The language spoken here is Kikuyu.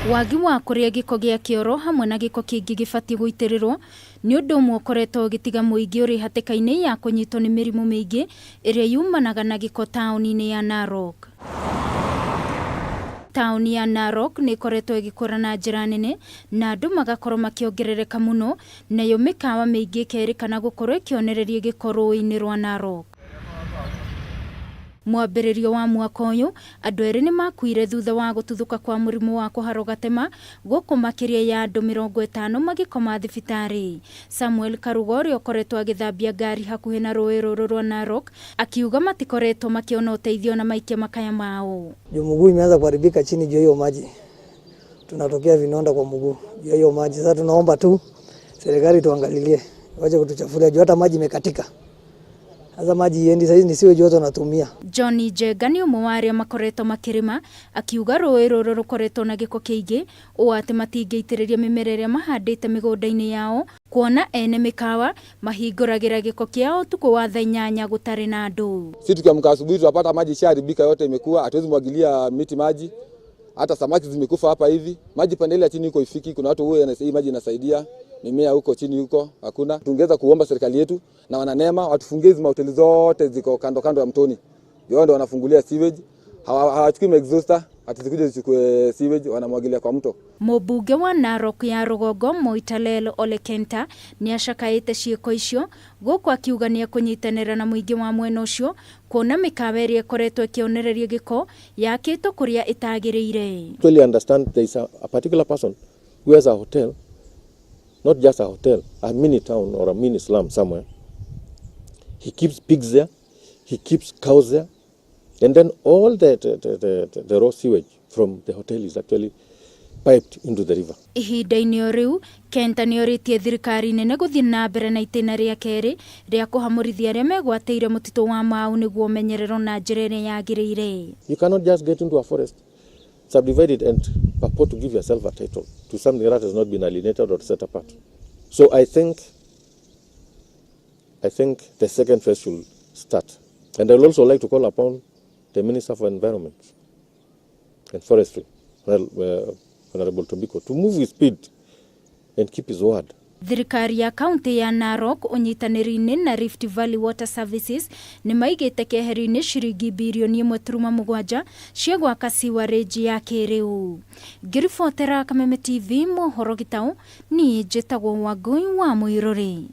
Wagi wa kũrĩa gĩko gĩa kĩoro hamwe na gĩko kĩngĩ gĩbatiĩ gũitĩrĩrwo nĩ ũndũ ũmwe ũkoretwo ũgĩtiga mũingĩ ũrĩ hatĩka-inĩ ya kũnyitwo nĩ mĩrimũ mĩingĩ ĩrĩa yumanaga na gĩko taũni-inĩ ya Narok. Taũni ya Narok nĩ ĩkoretwo ĩgĩkũra na njĩra nene na andũ magakorwo makĩongerereka mũno, nayo mĩkawa mĩingĩ ĩkerĩkana gũkorwo ĩkĩonereria gĩko rũĩ-inĩ rwa Narok. Mwambĩrĩrio wa mwaka ũyũ, andũ erĩ nĩ makuire thutha wa gũtuthũka kwa mũrimũ wa kũharwo gatema gũkũ makĩria ya andũ 50 magĩkoma thibitarĩ. Samuel Karugo ũrĩa ũkoretwo agĩthambia ngari hakuhĩ na rũĩ rũrũ rwa Narok akiuga matikoretwo makĩona ũteithio na maikia makaya mao. Juu mguu imeanza kuharibika chini juu hiyo maji, tunatokea vinonda kwa mguu juu hiyo maji. Sasa tunaomba tu serikali tuangalilie, wache kutuchafulia juu hata maji imekatika. Sasa maji iendi saizi ni siwe joto natumia. John Njenga nĩ ũmwe wa arĩa makoretwo makĩrĩma akiuga rũĩ rũrũ rũkoretwo na gĩko kĩingĩ ũũ atĩ matingĩitĩrĩria mĩmera ĩrĩa mahandĩte mĩgũnda-inĩ yao kuona ene mĩkawa mahingũragĩra gĩko kĩao ũtukũ wa thaa 8 gũtarĩ na andũ. Sisi tukiamka asubuhi tunapata maji ishaharibika yote, imekuwa hatuwezi mwagilia miti maji, hata samaki zimekufa hapa hivi. Maji pande ile ya chini huko ifiki, kuna watu huwa hii maji inasaidia mimea huko chini huko hakuna. Tungeweza kuomba serikali yetu na wananema watufungie hizi mahoteli zote ziko kando kando ya mtoni, wao ndio wanafungulia sewage, hawachukui exhauster ati zikuje zichukue sewage, wanamwagilia kwa mto. Mũmbunge wa Narok ya rũgongo Moitalel Ole Kenta nĩ acakaĩte ciĩko icio gũkũ akiuga nĩ ekũnyitanĩra na mũingĩ wa mwena ũcio kuona mĩkawa ĩrĩa ĩkoretwo ĩkĩonereria gĩko yakĩtwo kũrĩa ĩtagĩrĩire. Actually understand there is a particular person who has a hotel, not just a hotel, a mini town or a mini slum somewhere. He keeps pigs there, he keeps cows there, and then all the raw sewage from the hotel is actually piped into the river. Ihinda-inĩ o rĩu Kenta nĩ orĩtie thirikari nene gũthiĩ na mbere na itĩna rĩa kerĩ rĩa kũhamũrithia arĩa megwatĩire mũtitũ wa Mau nĩguo ũmenyererwo na njĩra ĩrĩa yagĩrĩire. You cannot just get into a forest, subdivide it and purport to give yourself a title to something that has not been alienated or set apart. So I think the second phase should start. And I would also like to call upon the Minister for Environment and Forestry, Honorable Tobiko, to move with speed and keep his word. Thirikari ya kaunti ya Narok ũnyitanĩri-inĩ na Rift Valley Water Services nĩ maigĩte keheri-inĩ ciringi birioni 1.7 cia gwaka sewerage ya kĩrĩu. Ngĩribotera Kameme TV mohoro gĩtaũ, niĩ njĩtagwo Wangũi wa Mũirũrĩ.